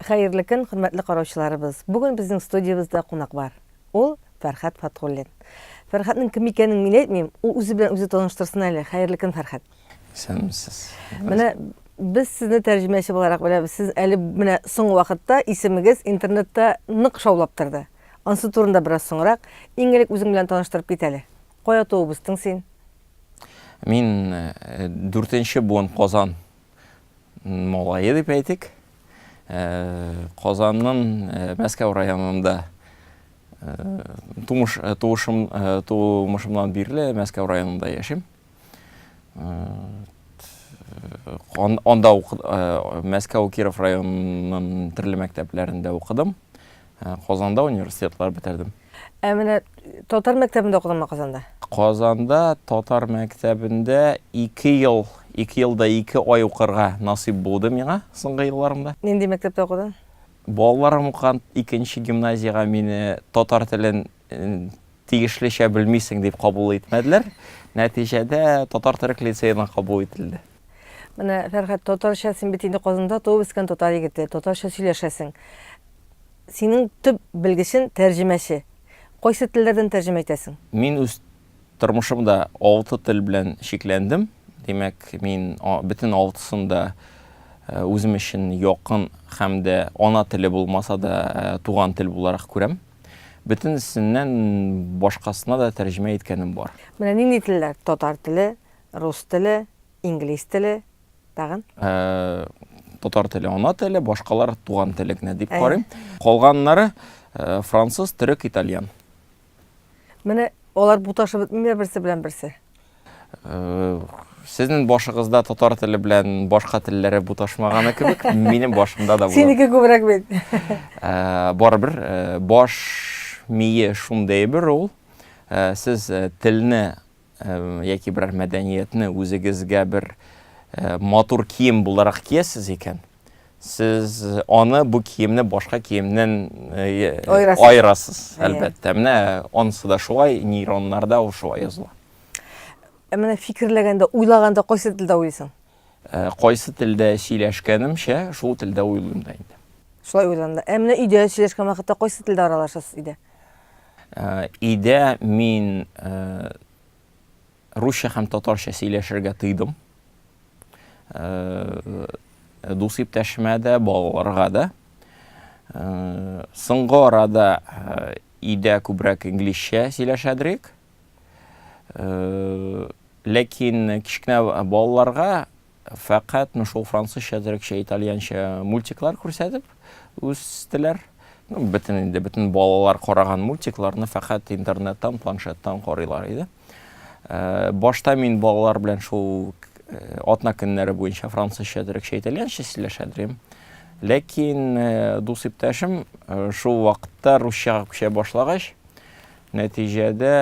Хәерле көн, хөрмәтле караучыларыбыз. Бүген безнең студиябездә кунак бар. Ул Фәрхәт Фатхуллин. Фәрхәтнең кем икәнен мин әйтмим, ул үзе белән үзе таныштырсын әле. Хәерле көн, Фәрхәт. Исәнмесез. Менә без сезне тәрҗемәче буларак беләбез. Сез әле менә соңгы вакытта исемегез интернетта нык шаулап торды. Ансы турында бераз соңрак. Иң элек үзең белән таныштырып кит әле. Кая туып үстең син? Мин э, дүртенче буын Казан малае дип әйтик. Э, Казанның э, Мәскәү районында тумыш туышым тумышымнан бирле Мәскәү районында яшим. Анда Мәскәү Киров районының төрле мәктәпләрендә укыдым. Казанда университетлар бетердем. Ә менә татар мәктәбендә укыдыңмы Казанда? Казанда татар мәктәбендә 2 ел, 2 елда 2 ай укырга насыйп булды миңа соңгы елларымда. Нинди мәктәптә укыдың? Балаларым укыган икенче гимназиягә мине татар телен э, тиешлечә белмисең дип кабул итмәделәр. Нәтиҗәдә татар-төрек лицеена кабул ителде. Менә, Фәрхәт, татарча син бит инде Казанда туып үскән татар егете, татарча сөйләшәсең. Синең төп белгечен тәрҗемәче. Кайсы телләрдән тәрҗемә итәсең? Мин үз тормышымда алты тел белән чикләндем. Димәк, мин бөтен алтысын да э, үзем өчен якын һәм дә ана теле булмаса да э, туган тел буларак күрәм. Бөтенесеннән башкасына да тәрҗемә иткәнем бар. Менә нинди телләр? Татар теле, рус теле, инглиз теле, Тагын? Э, татар теле ана теле, башкалар туган теле генә дип карыйм. Калганнары э, француз, төрек, итальян. Менә алар буташып бетмиме берсе белән берсе? Э, сезнең башыгызда татар теле белән башка телләре буташмаганы кебек, минем башымда да Синеке күбрәк бит. Барыбер баш мие шундый бер ул. Сез телне яки берәр мәдәниятне үзегезгә бер матур кием буларак киясез икән, сез аны бу киемне башка киемнән аерасыз, әлбәттә. Менә анысы да шулай, нейроннарда ул шулай языла. Ә менә фикерләгәндә, уйлаганда кайсы телдә уйлыйсың? Кайсы телдә сөйләшкәнемчә, шул телдә уйлыйм да инде. Шулай уйланда. Ә менә өйдә сөйләшкән вакытта кайсы телдә аралашасыз өйдә? Өйдә мин русча һәм татарча сөйләшергә тыйдым. Дус иптәшемә дә, балаларга да. Соңгы арада өйдә күбрәк инглизчә сөйләшәдерик. Ләкин кечкенә балаларга Фәкать ну шул французча, төрекчә, итальянча мультиклар күрсәтеп үстеләр. Ну, бөтен инде бөтен балалар караган мультикларны фәкать интернеттан, планшеттан карыйлар иде. Э, башта мин балалар белән шул э, атна көннәре буенча французча, төрекчә, итальянча сөйләшә идем. Ләкин э, дус иптәшем шул вакытта русчага күчә башлагач, нәтиҗәдә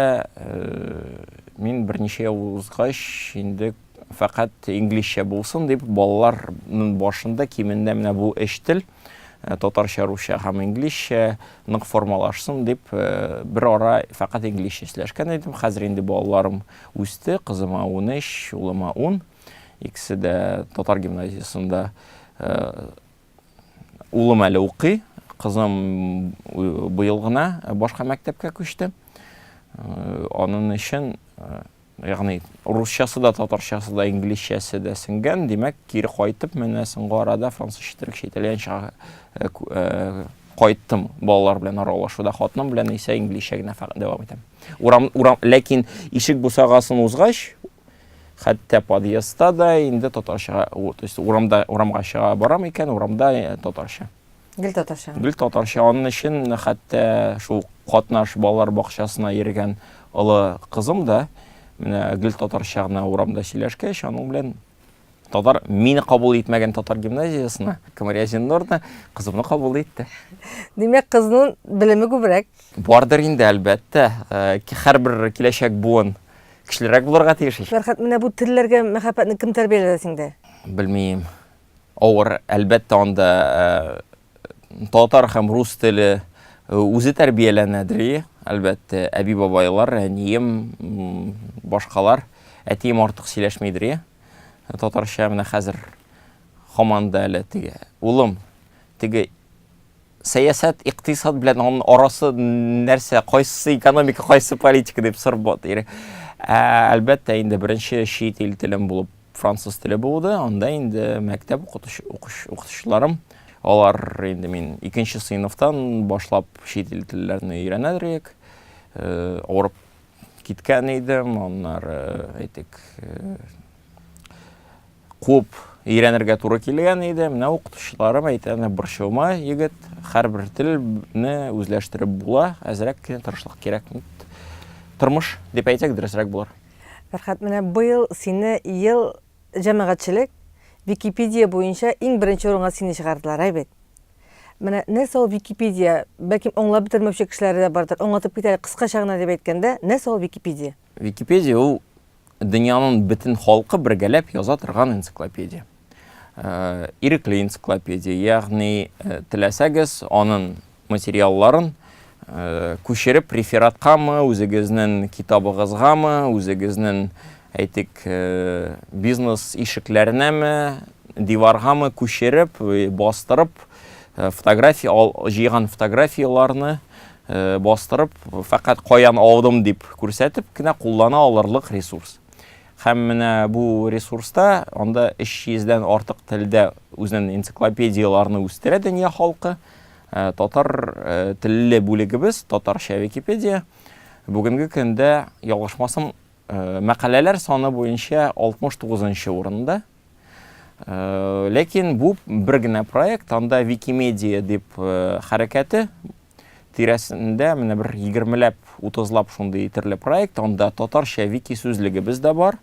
мин берничә ел узгач инде фәкать инглизчә булсын дип балаларның башында кимендә менә бу өч тел э, татарча, русча һәм инглизчә нык формалашсын дип э, бер ара фәкать инглизчә сөйләшкән идем. Хәзер инде балаларым үсте, кызыма 13, улыма 10. Икесе дә татар гимназиясендә э, улым әле укый, кызым быел гына башка мәктәпкә күчте. Аның өчен Ягъни русчасы да, татарчасы да, инглизчәсе дә сеңгән, димәк, кире кайтып, менә соңгы арада французча, төрекчә, итальянчага э, э, кайттым балалар белән аралашуда. Хатыным белән исә инглизчә генә дәвам итәм. Урам, урам, ләкин ишек бусагасын узгач, хәтта подъездда да инде татарчага, то есть урамда, урамга чыга барам икән, урамда э, татарча. Гел татарча. Гел татарча. Аның өчен хәтта шул катнаш балалар бакчасына йөргән олы кызым да менә гел татарча гына урамда сөйләшкәч, аның белән татар мине кабул итмәгән татар гимназиясенә, Камария Зиннурны кызымны кабул итте. Димәк, кызның белеме күбрәк. Бардыр инде, әлбәттә. Э, һәрбер киләчәк буын көчлерәк булырга тиеш. Фәрхәт, менә бу телләргә мәхәббәтне кем тәрбияләде синдә? Белмим. Авыр, әлбәттә, анда э, татар һәм рус теле э, үзе тәрбияләнәдер, әлбәттә, әби-бабайлар, әнием, башкалар. Әтием артык сөйләшмидер, татарча менә хәзер һаман да әле теге, улым, теге Сәясәт, икътисад белән аның арасы нәрсә, кайсысы экономика, кайсысы политика дип сор бот. Ә, әлбәттә, инде беренче чит ил телем булып француз теле булды. Анда инде мәктәп укытучыларым, алар инде мин икенче сыйныфтан башлап чит ил телләрен өйрәнә идек. Э, авырып киткән идем, аннары, әйтик, э, Куып өйрәнергә туры килгән иде. Менә укытучыларым әйтә, менә борчылма, егет, һәрбер телне үзләштереп була, әзрәк кенә тырышлык кирәк. Тормыш дип әйтсәк, дөресрәк булыр. Фәрхәт, менә быел сине ел җәмәгатьчелек Википедия буенча иң беренче урынга сине чыгардылар, әй бит. Менә нәрсә ул Википедия? Бәлкем аңлап бетермәүче кешеләре дә бардыр. Аңлатып кит әле кыскача гына дип әйткәндә, нәрсә ул Википедия? Википедия ул Дөньяның бөтен халкы бергәләп яза торган энциклопедия. Э, ирекле энциклопедия, ягъни э, теләсәгез, аның материалларын э, күчереп рефераткамы, үзегезнең китабыгызгамы, үзегезнең, әйтик, бизнес ишекләренәме, диваргамы күчереп, бастырып, фотография җыйган фотографияләрне Э, бастырып, фәкать каян алдым дип күрсәтеп кенә куллана алырлык ресурс. Һәм менә бу ресурста анда 300 дән артык телдә үзенең энциклопедияләрне үстерә дөнья халкы. Э, татар э, телле бүлегебез, татарча Википедия, бүгенге көндә, ялгышмасам, мәкаләләр саны буенча 69 урында. Ләкин бу бер генә проект, анда Викимедиа дип хәрәкәте тирәсендә менә бер егермеләп, утызлап шундый төрле проект, анда татарча вики сүзлегебез дә бар,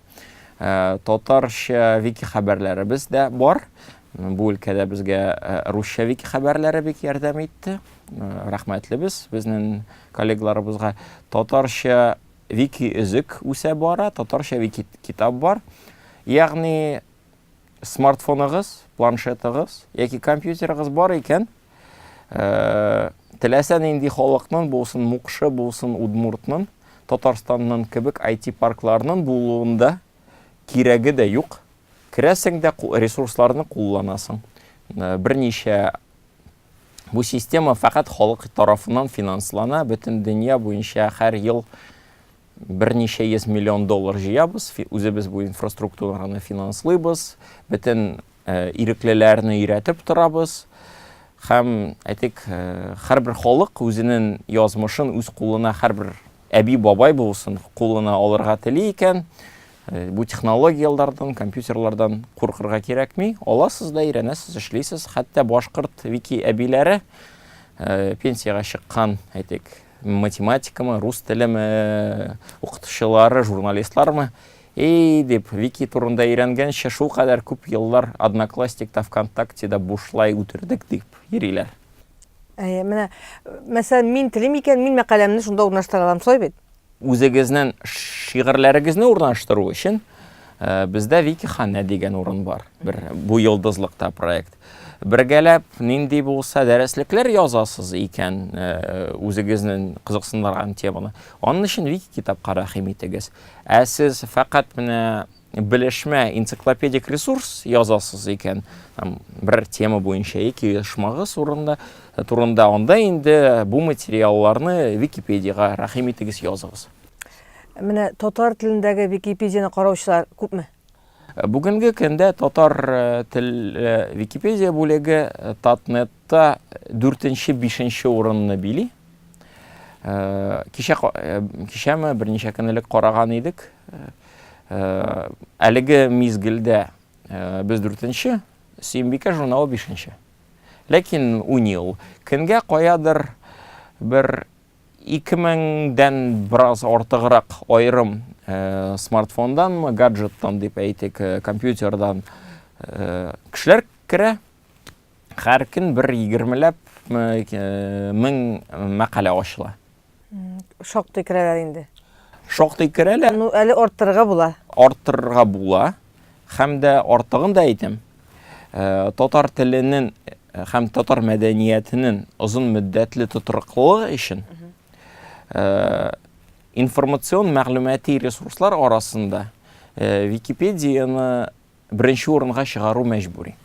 э, татарча вики хәбәрләребез дә бар. Бу өлкәдә безгә э, русча вики хәбәрләре бик ярдәм итте. Э, рәхмәтлебез безнең коллегаларыбызга. Татарча вики өзек үсә бара, татарча вики китап бар. Ягъни смартфоныгыз, планшетыгыз яки компьютерыгыз бар икән, э, теләсә нинди халыкның булсын, мукшы булсын, удмуртның, Татарстанның кебек IT паркларының булуында кирәге дә юк. Керәсең дә ресурсларны кулланасың. Э, берничә бу система фәкать халык тарафыннан финанслана, бөтен дөнья буенча һәр ел берничә йөз миллион доллар җыябыз, үзебез бу инфраструктураны финанслыйбыз, бөтен э, иреклеләрне өйрәтеп торабыз. Һәм, әйтик, э, һәрбер халык үзенең язмышын үз кулына һәрбер әби бабай булсын кулына алырга тели икән, э, бу технологияләрдән, компьютерлардан куркырга кирәкми. Аласыз да өйрәнәсез, эшлисез. Хәтта башкорт вики әбиләре пенсиягә чыккан, әйтик, математикамы, рус телеме, укытучылары, журналистлармы, эй, дип, вики турында өйрәнгәнче, шул кадәр күп еллар Одноклассникта, ВКонтактеда бушлай үтердек, дип йөриләр. Әйе, менә, мәсәлән, мин телим икән, мин мәкаләмне шунда урнаштыра алам, шулай бит? Үзегезнең шигырьләрегезне урнаштыру өчен э, бездә Викиханә дигән урын бар. Бер бу йолдызлыкта проект. Бергәләп нинди булса дәреслекләр язасыз икән, э, үзегезнең кызыксындырган теманы, аның өчен Вики китапка рәхим итегез. Ә сез фәкать менә белешмә энциклопедик ресурс язасыз икән, там бер тема буенча яки оешмагыз урында э, турында, анда инде бу материалларны Википедиягә рәхим итегез, языгыз. Менә татар телендәге Википедияне караучылар күпме? Э, бүгенге көндә татар э, тел Википедия бүлеге Татнетта 4-5 урынны били. Кичә кичәме берничә көн элек караган идек. Әлеге мизгелдә без дүртенче, Сөембикә журналы бишенче. Ләкин унил көнгә каядыр бер 2000-дән бераз артыграк аерым смартфонданмы, гаджеттан дип әйтик, компьютердан кешеләр керә. Һәр көн бер егермеләп мең мәкалә ачыла. Шактый керәләр инде. Шактый керәләр. Ну, әле арттырырга була. Арттырырга була. Һәм дә артыгын да әйтәм. Э, татар теленең э, һәм татар мәдәниятенең озын мөддәтле тотрыклылыгы өчен э, информацион мәгълүмати ресурслар арасында Википедияне беренче урынга чыгару мәҗбүри.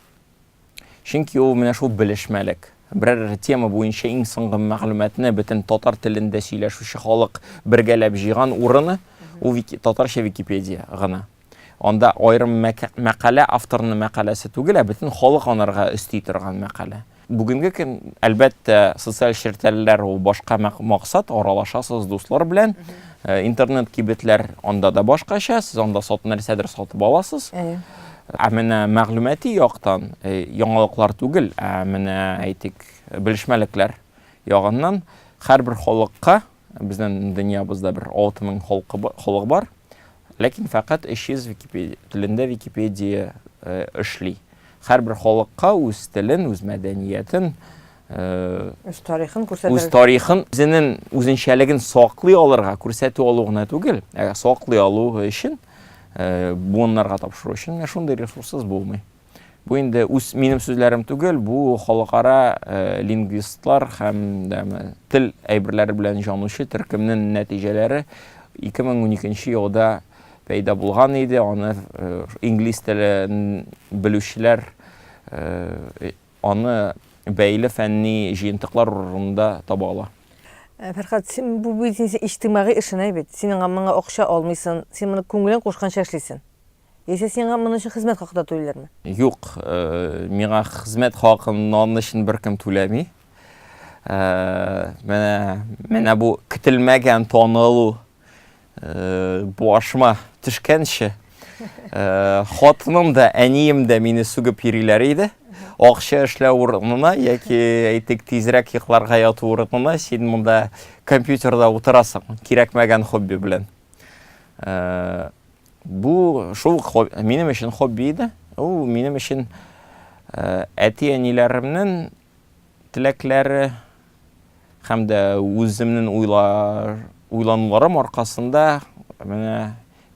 Чөнки ул менә шул белешмәлек. Берәр тема буенча иң соңгы мәгълүматны бөтен татар телендә сөйләшүче халык бергәләп җыйган урыны ул вики, татарча Википедия гына. Анда аерым мәкалә авторның мәкаләсе түгел, ә бөтен халык анарга өсти торган мәкалә. Бүгенге көн, әлбәттә, социаль челтәрләр ул башка максат, аралашасыз дуслар белән. Э, интернет кибетләр анда да башкача, сез анда сат нәрсәдер сатып аласыз. Ә менә мәгълүмати яктан э, яңалыклар түгел, ә менә әйтик, белешмәлекләр ягыннан һәрбер халыкка, безнең дөньябызда бер 6000 халкы халык бар, ләкин фәкать 300 Википедия телендә Википедия э, эшли. Һәрбер халыкка үз телен, үз мәдәниятен, э, үз тарихын күрсәтергә, үз тарихын, үзенең үзенчәлеген саклый алырга, күрсәтү алу гына түгел, ә саклый алу өчен, э, буыннарга тапшыру өчен менә шундый ресурссыз булмый. Бу инде үз минем сүзләрем түгел, бу халыкара э, лингвистлар һәм дә тел әйберләре белән җанучы төркемнең нәтиҗәләре 2012 елда пәйда булган иде. Аны э, инглиз телен белүчеләр э, аны бәйле фәнни җыентыклар урынында таба ала. Э, Фәрхат, син бу бит син иҗтимагый эшен әй бит. Син аңа моңа акча алмыйсың, син моны күңелең кушканча эшлисең. Яисә сиңа моның өчен хезмәт хакы да түлиләрме? Юк, миңа хезмәт хакын аның өчен беркем түләми. Менә менә бу көтелмәгән танылу башыма төшкәнче, хатыным да, әнием дә мине сүгеп йөриләр иде. Акча эшләү урынына яки әйтик тизрәк йокларга яту урынына син монда компьютерда утырасың, кирәкмәгән хобби белән. Бу шул минем өчен хобби иде. Ул минем өчен әти-әниләремнең теләкләре һәм дә үземнең уйлануларым аркасында менә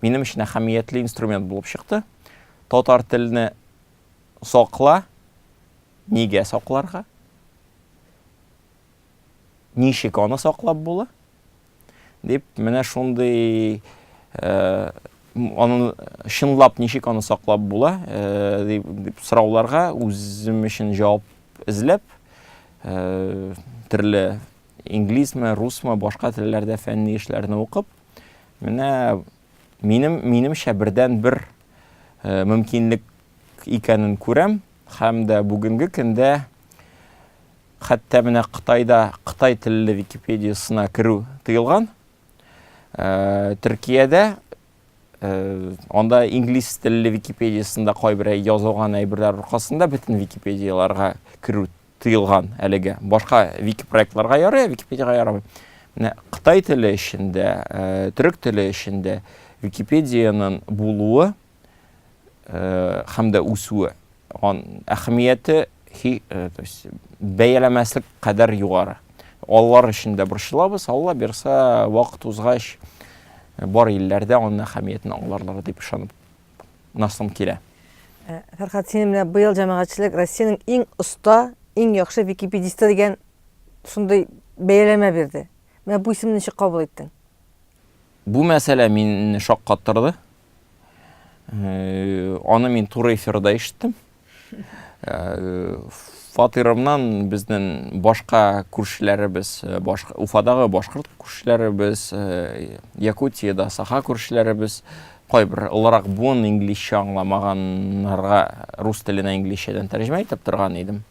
минем өчен әһәмиятле инструмент булып чыкты. Татар телне сакла, нигә сакларга? Ничек аны саклап була? Дип, менә шундый э, аны чынлап ничек аны саклап була э, дип, дип сорауларга үзем өчен җавап эзләп, э, төрле инглизме, русмы, башка телләрдә фәнни эшләрне укып, менә минем минемчә бердән бер э, мөмкинлек икәнен күрәм һәм дә бүгенге көндә Хәтта менә Кытайда кытай телле Википедиясына керү тыелган. Э, Төркиядә э, анда инглиз телле Википедиясында кайбер язылган әйберләр аркасында бөтен Википедияләргә керү тыелган әлегә. Башка вики-проектларга ярый, ә Википедиягә ярамый. Менә кытай теле эчендә, э, төрек теле эчендә Википедиянең булуы һәм дә үсүе ан әһәмияте хи, э, то есть бәяләмәслек кадәр югары. Аллар өчен дә борчылабыз, Алла бирса, вакыт узгач бар илләрдә аның әһәмиятен аңларлар дип ышанып насым килә. Э, Фәрхат, син менә быел җәмәгатьчелек Россиянең иң оста, иң яхшы википедисты дигән шундый бәяләмә бирде. Менә бу исемне ничек кабул иттең? Бу мәсьәлә мине шаккаттырды. Э, аны мин туры эфирда ишеттем. Э, фатирымнан безнең башка күршеләребез, э, башка Уфадагы башкорт күршеләребез, Якутиядә саха күршеләребез, кайбер олырак буын инглизчә аңламаганнарга рус теленә инглизчәдән тәрҗемә итеп торган идем.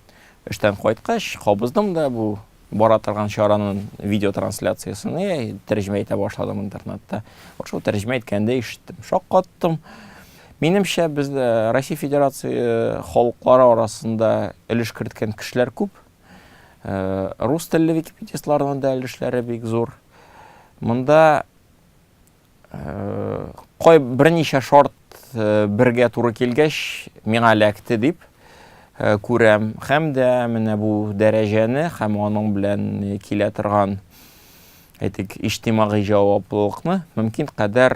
Эштән кайткач, кабыздым да бу бара торган чараның видеотрансляциясен тәрҗемә итә башладым интернетта. Вот шул тәрҗемә иткәндә ишеттем. Шаккаттым. Минемчә, без э, Россия Федерация э, халыклары арасында өлеш керткән кешеләр күп. Э, рус телле википедистларның да өлешләре бик зур. Монда Кай берничә шарт бергә туры килгәч, миңа эләкте дип күрәм. Һәм дә менә бу дәрәҗәне һәм аның белән килә торган әйтик, иҗтимагый җаваплылыкны мөмкин кадәр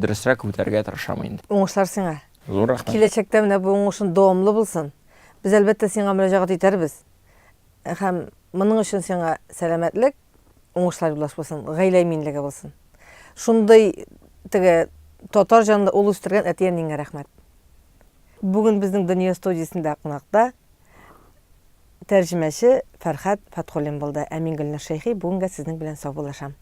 дөресрәк үтәргә тырышам инде. Уңышлар сиңа. Зур рәхмәт. Киләчәктә менә бу уңышың дәвамлы булсын. Без, әлбәттә, сиңа мөрәҗәгать итәрбез. Һәм моның өчен сиңа сәламәтлек, уңышлар юлдаш булсын, гаилә иминлеге булсын. Шундый теге татар җанлы ул үстергән әти-әниеңә рәхмәт. Бүген безнең Дөнья студиясендә кунакта тәрҗемәче Фәрхәт Фәтхуллин булды. Ә мин Гөлнур Шәйхи бүгенгә сезнең белән саубуллашам.